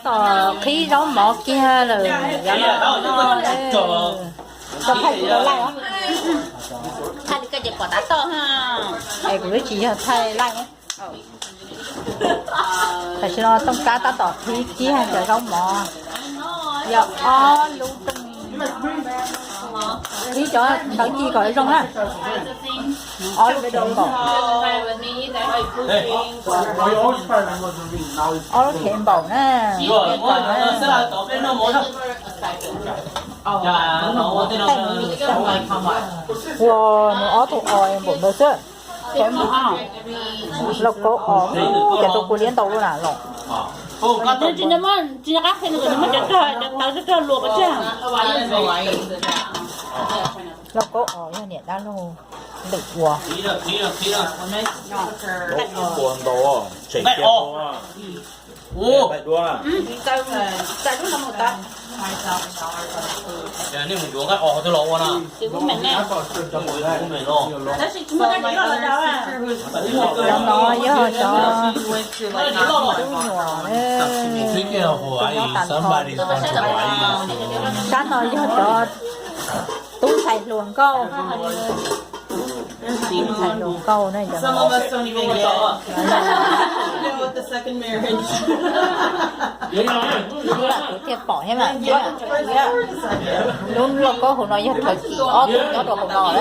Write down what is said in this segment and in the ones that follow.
Tom qhib zaub mov kiag lawm, yuav los noj. Thaij li koj ces pom tav toj ha. Es kuv twb tsis yog thaij laij. Tam sim no Tooj Kab tab tom qhib kiag cov zaub mov, yog ob lub rooj. Qhib cov ntawd ci kom zoo na. Ob lub khev npaum, ob lub khev npaum na. Ua nws ob tug os npaum ntawd xwb. Lauj kaub os, ces rau kuv liab ntau lawm na los. Lauj kaub os yog niam dab laug lwm ua. Cov no yog cov tub nyuam, sab no yog cov tub ntxhais hluas nkauj. Tub ntxhais hluas nkauj na cov no. Kuv thiaj pom thiab mas. Lub lauj kaub hauv no yog thawj kim ob tug nyob rau hauv no lawm.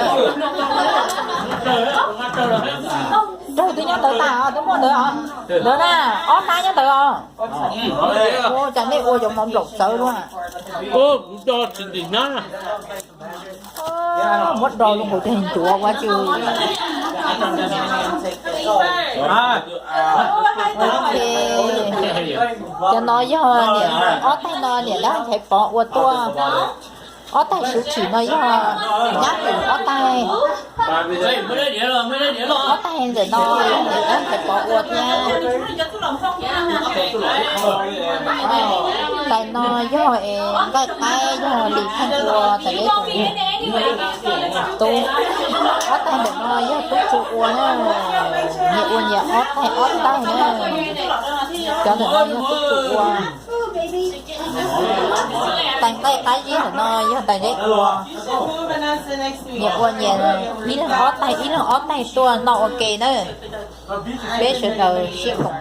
Raug twb nyob ntawd tag os, twb muaj ntawd os. Ntawd na, ob hnab nyob ntawd os. Ua cas nej ua cov mov nplaum txawv luaj. Muab do zoo nkaus cov ncuav ua tsi. Cov no yog niam, ob taig no niam dab Nchaiv Pov ua tuaj. Ob taig suv tsim no yog nyab Pum ob taig. Ob taig ntawm no yog niam dab Nchaiv Pov ua thiab. Tais no yog es nqaij qaib yog Lis Theej ua, tais deb tus. Tub, ob taig ntawm no yog tub Tsu ua na, nyias ua nyias ob taig ob taig na. Cov ntawm no yog tub Tsu ua. Tais nqaij qab zib ntawm no yog tais deb ua. Nyias ua nyias ib leeg ob taig ib leeg ob taig tuaj noj ua ke na. Peb sawv daws sib koom.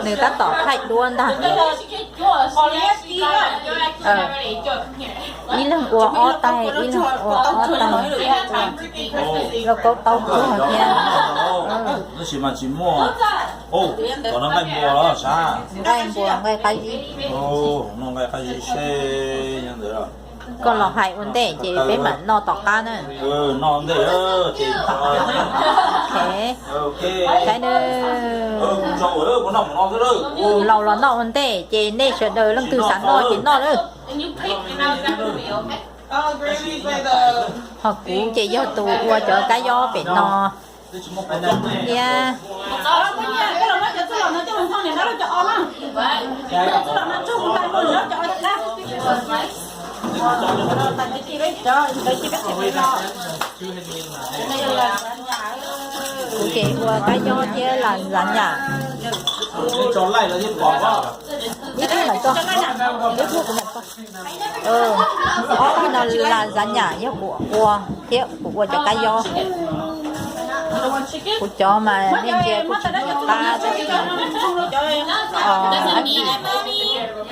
Nws tab tom thaij duab ntag. Ib leeg ua ob taig ib leeg ua ob taig. Lauj kaub taub tuag thiab. Nqaij npua nqaij qab zib. Koj los hais ua ntej ces peb mam noj tom qab na. Saib na. Laus los noj ua ntej ces nej sawv daws leej twg xav noj ces noj na. Ho kuv ces yog tus ua cov kab yob pem no thiab. Kuv ces ua kab yob thiab las xav nyam. Ib tug lawm tso, ib tug kuv mam tso. Ob tug no las xav nyam yog kuv ua thiab kuv ua cov kab yob. Kuv cov mas nej ntsia kuj tsis muaj qab tab sis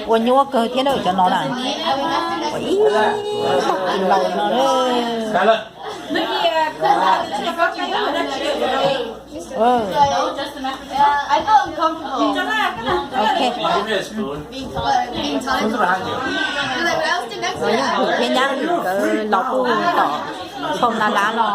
ua nyuaj kawg thiab na cov no na. Ua ib tag kis laus no na. Ok. Yog kuv thiab nyab nkawd los kuj tom khau na lab los.